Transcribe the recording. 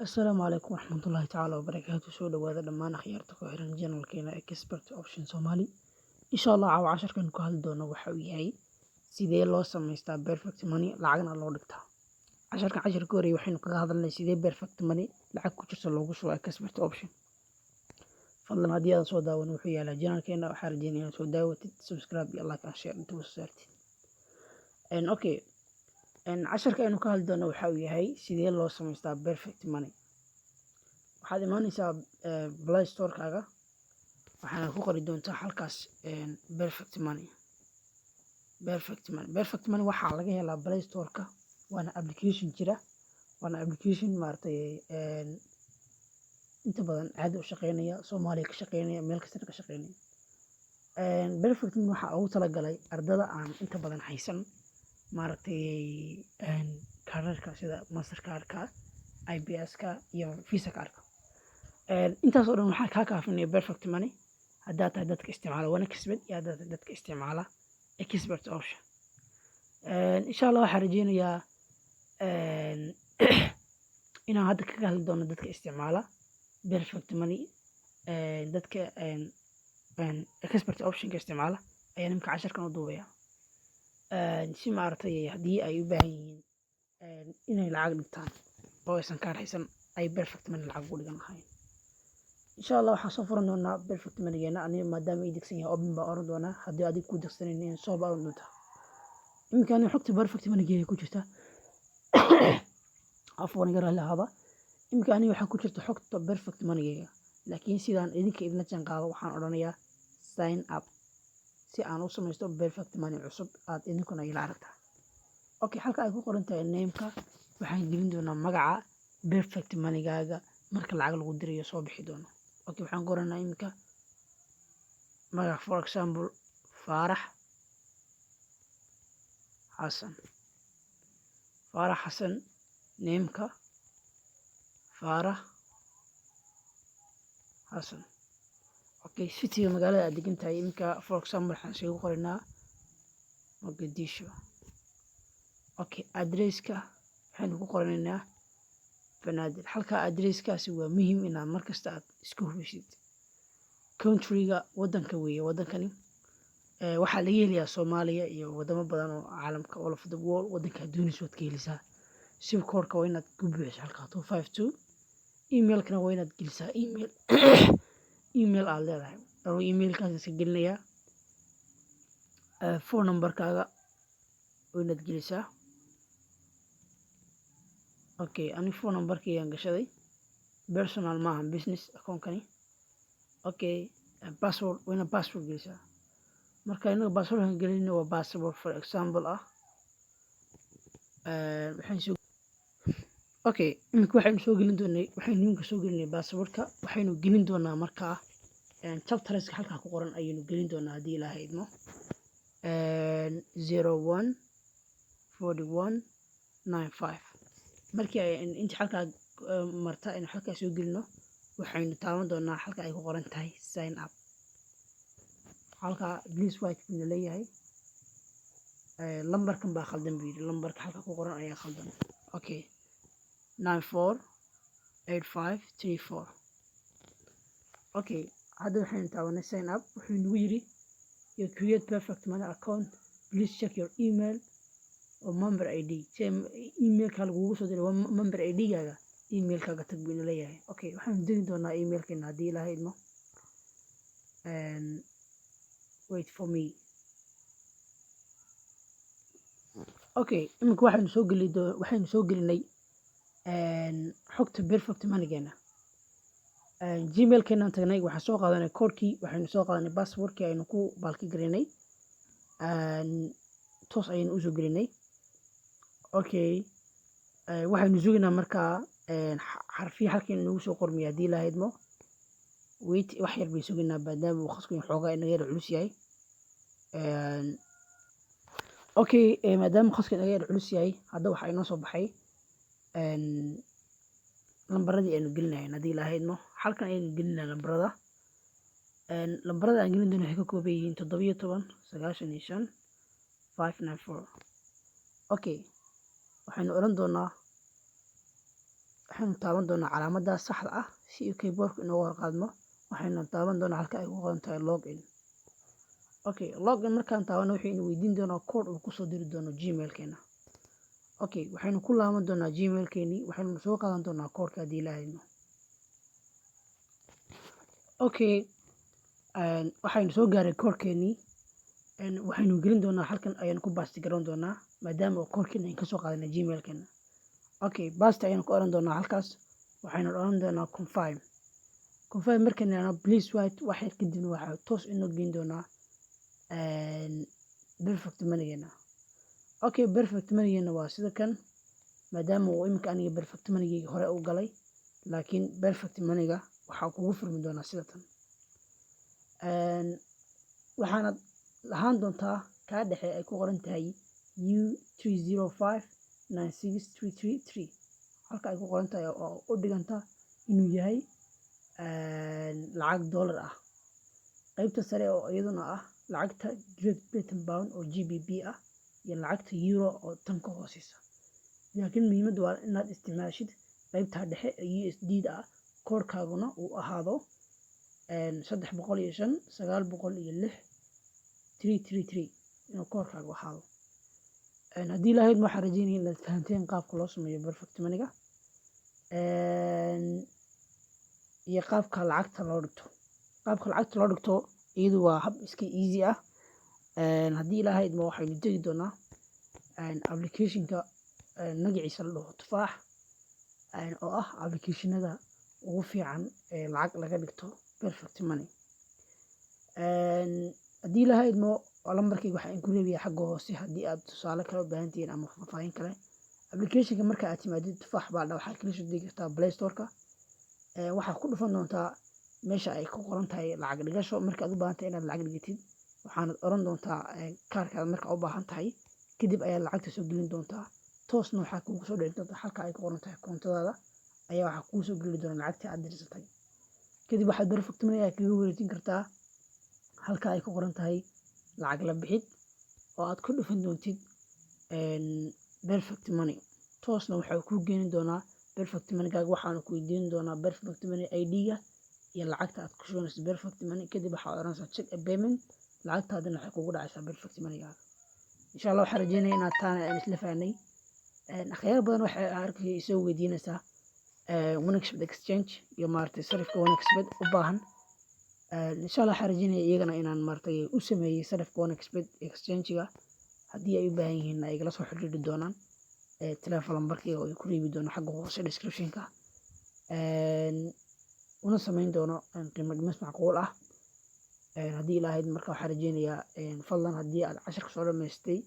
Asalaamu calaykum waraxmatullaahi tacaala wabarakaatu. Soo dhawaada dhammaan akhyaarta ku xiran channelkeena Expert Option Somali. Insha Allah, caawa casharkan ku hadli doono waxa uu yahay sidee loo samaystaa Perfect Money, lacagna loo dhigtaa. Casharkan casharka horreeyay waxaynu kaga hadalnay sidee Perfect Money lacag ku jirta loogu shubo Expert Option. Fadlan, haddii aad soo daawan, wuxuu yaalaa channelkeena. Waxaa rajeynaya inaad soo daawatid, subscribe iyo like and share inta soo saartid. Okay, casharka aynu ka hadli doono waxa uu yahay sidee loo samaystaa Perfect Money. Waxaad imaanaysaa Play Store-kaaga, waxaana ku qori doontaa halkaas Perfect Money. Perfect Money, Perfect Money waxaa laga helaa Play Store-ka, waana application jira, waana application maaragtay inta badan caadi u shaqeynaya, Soomaaliya ka shaqeynaya, meel kastana ka shaqeynaya. Perfect Money waxaa ugu talagalay ardada aan inta badan haysan maaragtay kaararka sida Mastercard-ka, IBS-ka iyo Visa card-ka. Intaas oo dhan waxaa kaa kaafinaya Perfect Money, haddaad tahay dadka isticmaala 1xBet iyo haddaad tahay dadka isticmaala Expert Option. Insha Allah, waxaan rajeynayaa inaan hadda kaga hadli doono dadka isticmaala Perfect Money. Dadka Expert Option-ka isticmaala ayaan imika casharkan u duubaya, si maaragtay haddii ay u baahan yihiin inay lacag dhigtaan oo aysan kaar haysan, ay Perfect Money lacag ugu dhigan lahayn. Insha Allah, waxaan soo furan doonaa Perfect Money-geena. Aniga maadaama ii degsan yahay, open baa oran doonaa. Haddii adiga ku degsanin, soo baa oran doontaa. Iminka aniga xogta Perfect Money-geega ku jirta, afwan, iga raalli ahaada. Iminka aniga waxaa ku jirta xogta Perfect Money-geyga, laakiin sidaan idinka idinla jaan qaado, waxaan odhanayaa sign up si aan u samaysto Perfect Money cusub aad idinkuna ila aragtaa. Okay, halka ay ku qoran tahay name-ka waxaan gelin doonaa magaca Perfect Money-gaaga marka lacag lagu dirayo soo bixi doono. Okay, waxaan qoranaa iminka magac, for example, Faarax Xasan. Faarax Xasan, name-ka Faarax Xasan. Okay, city-ga, magaalada aad degan tahay, iminka for example waxaan isaga qoranaa Mogadishu. Okay, address-ka waxaynu ku qoranaynaa Banaadir. Halka address-kaasi waa muhiim inaad markasta aad iska hubisid. Country-ga, waddanka weeye. Waddankani waxaa laga helayaa Soomaaliya iyo wadamo badan oo caalamka, all of the world. Waddanka aad doonayso waad ka heleysaa. Zip code-ka waa inaad ku buuxiso halkaa 252. Email-kana waa inaad gelisaa email aad leedahay. Anuu email-kaas iska gelinayaa. Phone number-kaaga waa inaad gelisaa. Okay, ani phone number-kaygaan gashaday, personal maaha, business account-kani. Okay, password waa inaad password gelisaa. Marka inaga password-kan gelinayno waa password for example ah. Waxaan soo, okay, iminka waxaynu soo gelin doonay, waxaynu iminka soo gelinay password-ka. Waxaynu gelin doonaa markaa chapters-ka halkaa ku qoran ayaynu gelin doonaa haddii Ilaahay idmo. 014195. Markii ay inta halkaa marta aynu halkaa soo gelino, waxaynu taaban doonaa halka ay ku qoran tahay sign up. Halkaa "Please wait" buu leeyahay. Lambarkan baa khaldan buu yidhi, lambarka halka ku qoran ayaa khaldan. Okay, 948534. Okay, hadda waxaynu taabanay sign up. Wuxuu nagu yidhi, "You create Perfect Money account. Please check your email oo member ID." Email-ka lagugu soo diray waa member ID-gaaga, email-kaaga tag buu ina leeyahay. Okay, waxaanu degi doonaa email-keena haddii Ilaahay idmo. Wait for me. Okay, iminka waxaynu soo gelinay xogta Perfect Money-geena. Gmail-keenaan tagnay, waxaan soo qaadanay code-kii, waxaynu soo qaadanay password-kii aynu ku baalki gelinay, toos ayaynu usoo gelinay. Okay, waxaynu sugaynaa markaa xarfiya halkan inagu soo qormaya haddii Ilaahay idmo. Wait, wax yar bay sugaynaa maadaama uu khasku xoogaa inaga yar culus yahay. Okay, maadaama khasku inaga yar culus yahay, hadda waxaa inoo soo baxay lambaradii aynu gelinayn haddii Ilaahay idmo. Halkan ayaynu gelinaa lambarada. Lambarada aan gelin doono waxay ka kooban yihiin 17, 95, 594. Okay, waxaynu odhan doonaa Waxaynu taaban doonaa calaamadda saxda ah si uu keyboardku inooga hor qaadmo. Waxaynu taaban doonaa halka ay ku qoran tahay login. Okay, login markaan taabano, wuxuu ina weydiin doonaa code uu kusoo diri doono Gmailkeena. Okay, waxaynu ku laaban doonaa Gmailkeenii, waxaynu soo qaadan doonaa codeka haddii Ilaahay idmo. Okay, waxaynu soo gaaray codekeenii. Waxaynu gelin doonaa halkan, ayaynu ku paste garan doonaa, maadaama oo codekeena aynu kasoo qaadanay Gmailkeena. Okay, paste ayaynu ku oran doonaa halkaas. Waxaynu oran doonaa confirm. Confirm markaan nidhaahno, please wait wax yar kadibna, waxaa toos inoo geyn doonaa Perfect Moneygeena. Okay, Perfect Moneygeena waa sida kan. Maadaama uu iminka aniga Perfect Moneygeyga hore u galay, laakiin Perfect Moneyga waxaa kugu furmi doonaa sida tan. Waxaanad lahaan doontaa kaa dhexe ay ku qoran tahay U30596333, halka ay ku qoran tahay oo u dhiganta inuu yahay lacag dollar ah. Qaybta sare oo iyaduna ah lacagta Great Britain pound oo GBP ah iyo lacagta euro oo tan ka hooseysa. Laakiin muhiimaddu waa inaad isticmaashid qaybta dhexe ee USD da ah, koodhkaaguna uu ahaado 305 906 333, inuu koodhkaagu ahaado. Haddii lahayd, waxaan rajeynaya inaad fahanteen qaabka loo sameeyo Perfect Moneyga iyo qaabka lacagta loo dhigto. Qaabka lacagta loo dhigto iyadu waa hab iska easy ah. Haddii Ilaahay idmo, waxaynu tegi doonaa applicationka magaciisa la dhaho Tufaax, oo ah applicationada ugu fiican ee lacag laga dhigto Perfect Money. Haddii Ilaahay idmo, lambarkayga waxaan ku reebayaa xagga hoose haddii aad tusaale kale u baahan tihiin ama faahfaahin kale. Applicationka marka aad timaadid, Tufaax baa la, waxaad kala soo degi kartaa Play Storeka. Waxaad ku dhufan doontaa meesha ay ku qoran tahay lacag dhigasho marka aad u baahan tahay inaad lacag dhigatid. Waxaanad oran doontaa kaarkaada marka u baahan tahay. Kadib ayaad lacagta soo gelin doontaa, toosna waxaa kugu soo dhici doontaa halka ay ku qoran tahay koontadaada ayaa waxaa kugu soo geli doona lacagtii aad dirsatay. Kadib waxaad Perfect Money aad kaga wareejin kartaa halka ay ku qoran tahay lacag la bixid, oo aad ku dhufan doontid Perfect Money. Toosna waxaa kuu geeni doonaa Perfect Moneygaaga. Waxaana ku weydiin doonaa Perfect Money ID-ga iyo lacagta aad ku shubanayso Perfect Money. Kadib waxaad oranaysaa check a payment, lacagtaadina waxay kugu dhacaysaa Perfect Moneygaaga. Insha Allah, waxaan rajeynaya inaad taana aan isla fahnay. Akhyaar badan waxay arkay isoo weydiinaysaa 1xBet exchange iyo maaragtay sarifka 1xBet u baahan. Insha Allah, waxaan rajeynaya iyagana inaan maaragtay u sameeyey sarifka 1xBet exchange-ga. Haddii ay u baahan yihiin, ay igala soo xiriiri doonaan telephone lambarkayga oo ay ku reebi doono xagga hoose description-ka, una sameyn doono qiimo dhimis macquul ah haddii Ilaahay. Marka waxaan rajeynayaa, fadlan haddii aad casharka soo dhamaystay